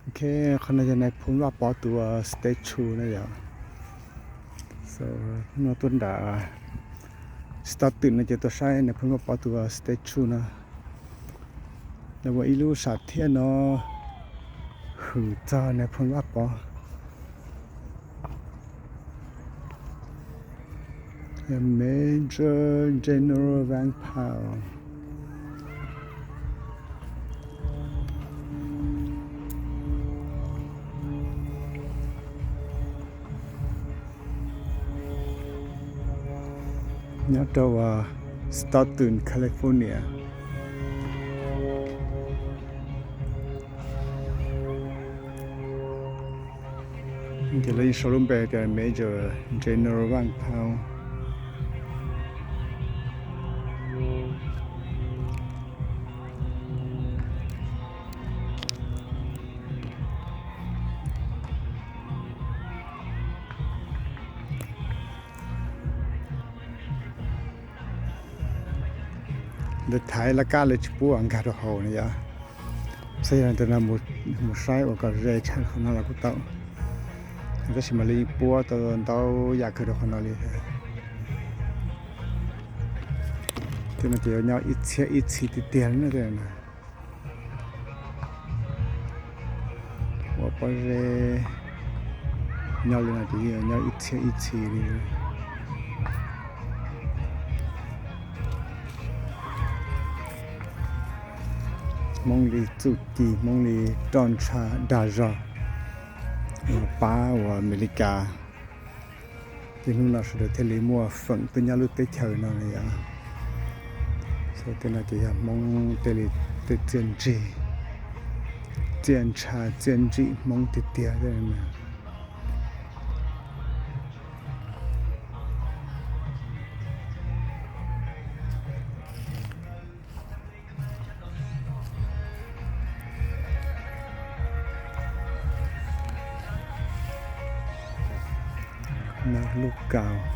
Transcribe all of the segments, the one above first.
Ok, qhov no yog nais phoo Vaj Pov tus statue na yom. No tuaj nram Stockton no ces tuaj saib nais phoo Vaj Pov tus statue no. Lawv ua ib lub sam thiaj no hwm txog nais phoo Vaj Pov. Major General Vang Pao. Nyob rau Stockton, California. Ces lawv yeej sau lub npe tias Major General Vang Pao. Lawv thaiv laj kab lawv tsis pub nkag rau hauv no yom. Xav yog tus no mus saib ua kom ze tshaj qhov no los kuj tau. Tab sis mas lawv yeej puab tau ntau yam kawg rau qhov no li. Tej no ces yuav nyob ib txhiab ib txhis tiag tiag li na. Ua pob zeb nyob li no ces yeej nyob ib txhiab ib txhis li. Hmoob li txuj ci, Hmoob li roj ntsha dag zog, pab uas Amelikas. Ces hnub no sawv daws thiaj li muaj feem tuaj nyob lub teb chaws no na yom. Tej no ces yog Hmoob tej li tej txiaj ntsig, txiaj ntsha txiaj ntsim Hmoob tiag tiag. Nab lub kaus.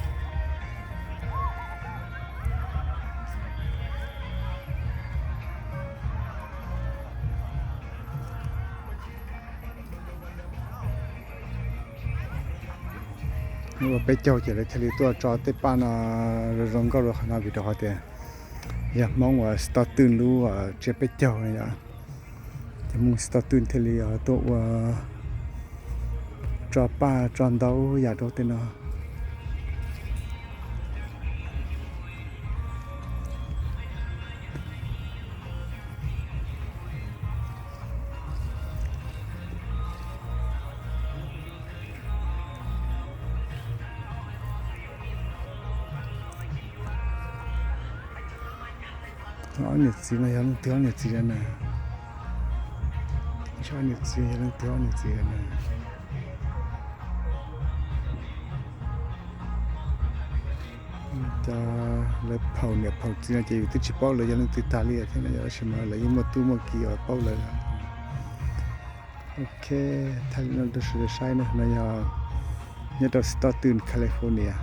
Ua peb caug ces lawv thiaj li tuaj tso tej paj no zoo zoo nkauj rau qhov no vim rau qhov tias yog Hmoob uas Stockton lub tsiab peb caug no yom. Ces Hmoob Stockton thiaj li tuaj ua tso paj tso ntau yam rau tej no. Ob niam txiv no yog leej twg ob niam txiv na? Ob niam txiv yog leej twg ob niam txiv na? Cov lawv phaum niam phaum txiv no ces yus twb tsis paub lawv yog leej twg tag li thiab no, tab sis mas lawv yeej muaj tub muaj ki uas paub lawv. Ok, thaij li no rau sawv daws saib na, no yog nyob rau Stockton, California.